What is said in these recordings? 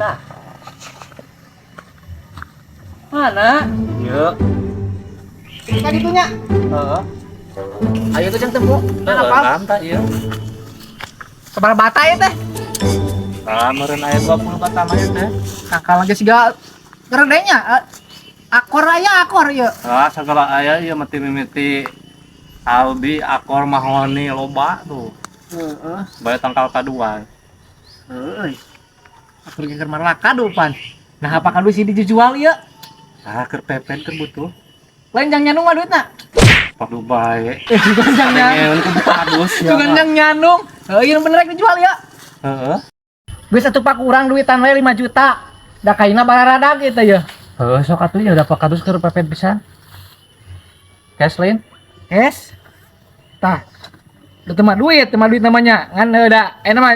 tah. Mana? Ieu. Tadi tuh nya. Heeh. Ayo tuh jang tempo. Heeh, Apa? tah ieu. Sabaraha bata ya teh? Ah, meureun aya 20 bata mah ieu teh. Kakak lagi siga keredenya. Akor aya akor ieu. Ah, segala aya ieu mah mimiti Albi, akor, mahoni loba tuh. Heeh. Bae tangkal kadua. Heuy. Akor ge keur marlaka pan. Nah, apa kadu sih dijual ieu? Ah, keur pepet keur butuh. Lain jang nyanung mah duitna. Padu bae. Eh, bukan jang nyanung. Pengen ku kadus ya. Bukan jang nyanung. Heuh, ieu bener rek dijual ya. Heeh. Geus atuh pak urang duitan we 5 juta. Da kaina bararadag gitu ya. Heeh, sok atuh ya udah pak kadus keur pepet pisan. Cash lain? Cash. Tah. Itu mah duit namanya. Ngan da enak mah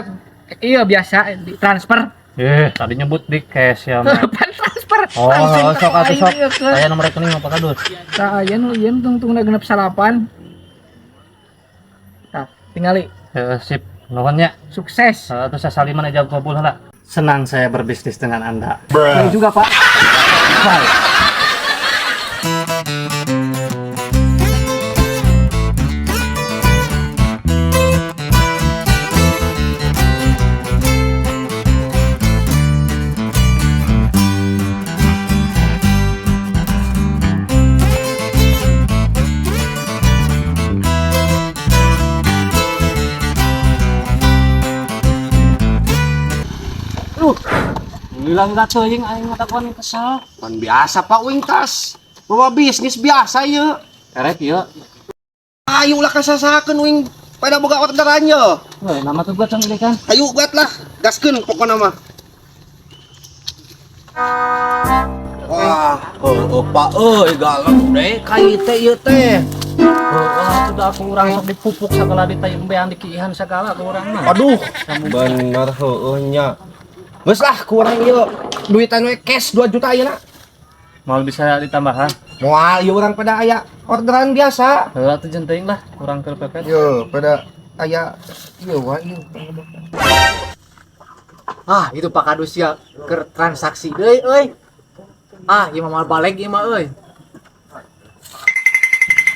iya biasa ditransfer. Eh, tadi nyebut di cash ya mah. Pan transfer. Oh, Langsung sok atuh sok. ieu ke. Aya nomor rekening apa kadus? Tah aya nu ieu tungtungna 69. Tah, tingali Heeh, sip. Nuhun nya. sukses. Heeh, terus saliman aja kabul heula. Senang saya berbisnis dengan Anda. Saya juga, Pak. Bye. Bilang gak teuing aing ngatakuan kesal. Pan biasa Pak Wing tas. Bawa bisnis biasa ya. Erek ieu. Ayo lah kasasakeun wing pada boga orderan ye. Heuh, nama tuh gua cang kan. Ayo buat lah, gaskeun pokona mah. Wah, heueuh Pak euy galak deh kai teh ieu teh. Heeh, atuh da aku urang sok dipupuk sagala ditayembean dikiihan sagala ku urang mah. Aduh, bener heueuh nya. Geus lah kurang ieu duitan we cash 2 juta ayeuna. Mau bisa ditambahan? Moal ieu urang pada aya orderan biasa. Heeh, atuh jeung teuing lah urang keur pepet. Yo, pada aya ieu wae ieu. Ah, itu Pak Kadus ya keur transaksi deui euy. Ah, ieu mah moal balik ieu mah euy.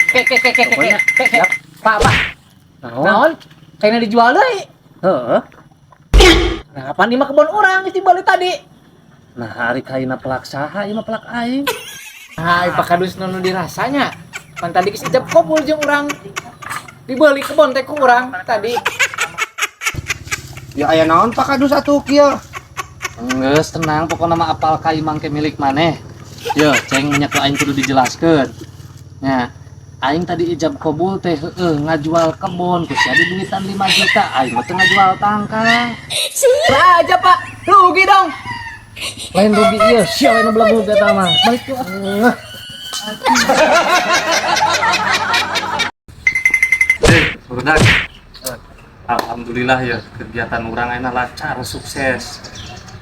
Ke ke ke ke ke ke ke. Pak, Pak. Naon? Naon? Kayaknya dijual deui. Heeh. Nah, kapan ieu mah kebon urang geus dibeli tadi. Nah, hari kaina pelak saha ieu mah pelak aing. Nah, Pak Kadus nu dirasanya. Pan tadi geus ijab kabul jeung urang. Dibeli kebon teh ku urang tadi. Ya aya naon Pak Kadus atuh kieu? Geus tenang pokona mah apal kai mangke milik maneh. Yo, ceng minyak ku aing kudu dijelaskeun. Nya, aing tadi ijab kabul teh heueuh ngajual kebon ku sia duitan 5 juta, aing mah teu ngajual tangkal. Aja, Pak. Rugi dong. Lain rugi ieu, sia lain belagu eta mah. Balik tuh. Eh, budak. Alhamdulillah ya kegiatan urang enak lancar sukses.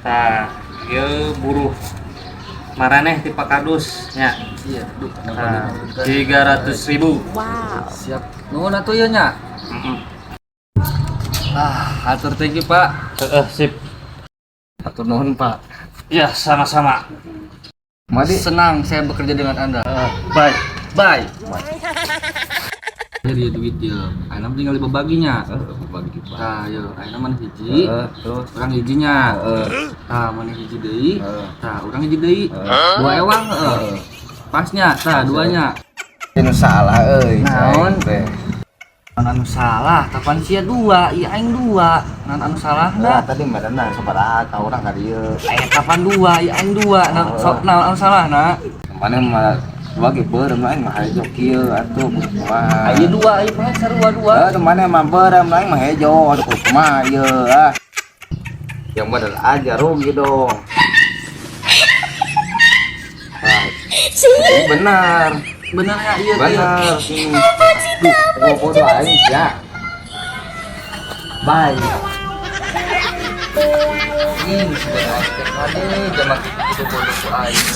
Tah, ieu buruh maraneh ti Pak Kadus nya. Iya, duh, Nah, 300.000. Siap. Nuhun atuh ieu nya. Heeh. Ah, atur thank you, Pak. Heeh, sip. Atur nuhun, Pak. Ya, sama-sama. Senang saya bekerja dengan Anda. Bye. Bye. Jadi duit dia, ayeuna tinggal dibaginya. Bagi Tah, yo, ayeuna mana hiji? Terus Urang hijinya. Tah, mana hiji deui? Tah, urang hiji deui. Dua ewang heeh. Pasnya, tah duanya. Ini salah euy. Naon? Teh. Anu salah, kapan sia dua, iya aing dua. Nan anu salah Nah, na. tadi merenang sabaraha ka urang ka dieu. Eh, kapan dua, iya aing dua. Nah, sok naon anu salah na. Mana mah dua ge beureum aing mah hejo kieu atuh kumaha. Ayo dua, ayo mah sarua dua. Heuh, mana mah beureum aing mah hejo atuh kumaha ieu ah. Yang bener aja rugi dong. Nah, ini benar, Bener ya iya iya. benar. Duh, bodoh aing ya. Bye. Ini sebenarnya kade jamak itu bodoh ku aing.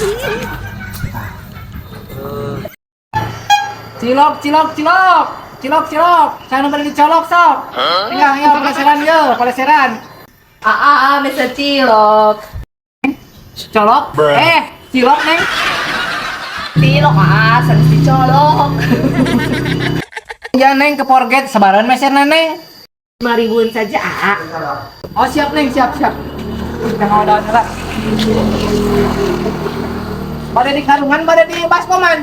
Cilok, cilok, cilok. Cilok, cilok. Saya nomor dicolok, sok. Tinggal, tinggal peleseran yo, peleseran. Ah, ah, ah, bisa cilok. Colok. Eh, cilok, Neng. Cilok ah, sanes dicolok. Ya, Neng, ke Forget sebaran meserna, Neng. 5 ribuan saja ah. Oh, siap, Neng, siap, siap. Kita mau daun heula. Pada di karungan, pada di baskoman.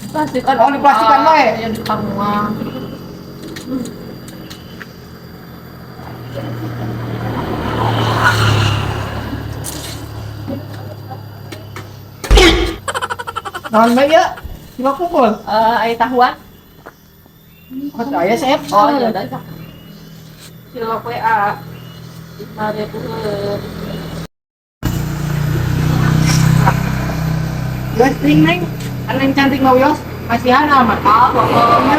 Plastikan. Oh, di plastikan bae. Ya di karungan. Naon bae ya? Cilok pukul. Eh, aya tahuan. Oh, aya sep. Oh, iya udah. Cilok WA. 5 ribu. Geus ting, Neng. Neng cantik mau yos. Kasihan amat. Ah, pokoknya.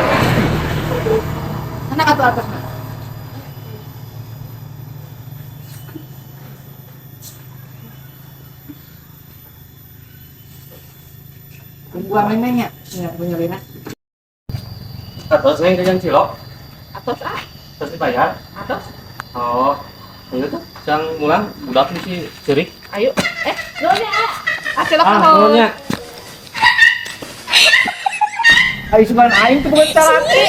Sana katu atasna. Tungguan Neng Neng ya. Ya, punya Lena. Atos Neng jajan cilok. Atos ah, Terus dibayar. atos. Oh, itu tuh jang mulang budak nih si cerik. Ayo. Eh, nuhun ya. Ah, Ah, cilok Ah, nuhun. nuhunnya. Ayo sugan aing tuh bukan salaki.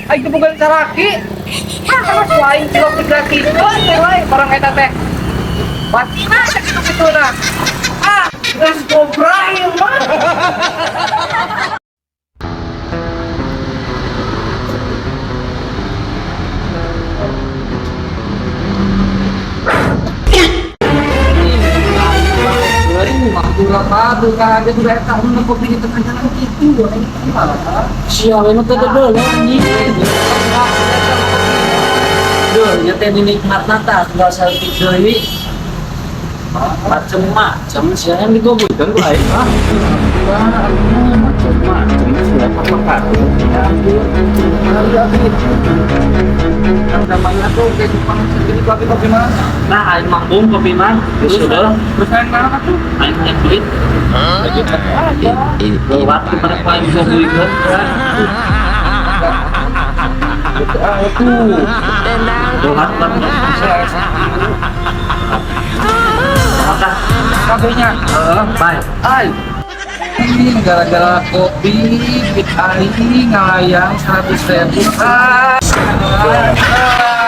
Aing tuh bukan salaki. Ah, ku aing cilok digratiskeun teh wae barang eta teh. Batina sakitu-kituna. Ah, geus gobra ieu mah. Siapa yang teh dodol anjing. Duh, ya teh dinikmatna tah tinggal saeutik deui. Macem-macem sia yang digobuikeun ku aing ah. Macem-macem sia apa Namanya tuh kayak Jepang sendiri kopi kopi mana? Nah, aing manggung kopi mah. Geus sudah. Terus yang mana tuh? Aing teh duit. Lewat kepada ku aing digobuikeun. Ah itu. Lewat banget. Maka, Kabehnya. Bye. Ay. Ini gara-gara kopi, duit aing ngalayang 100 ribu. Ah. Ah.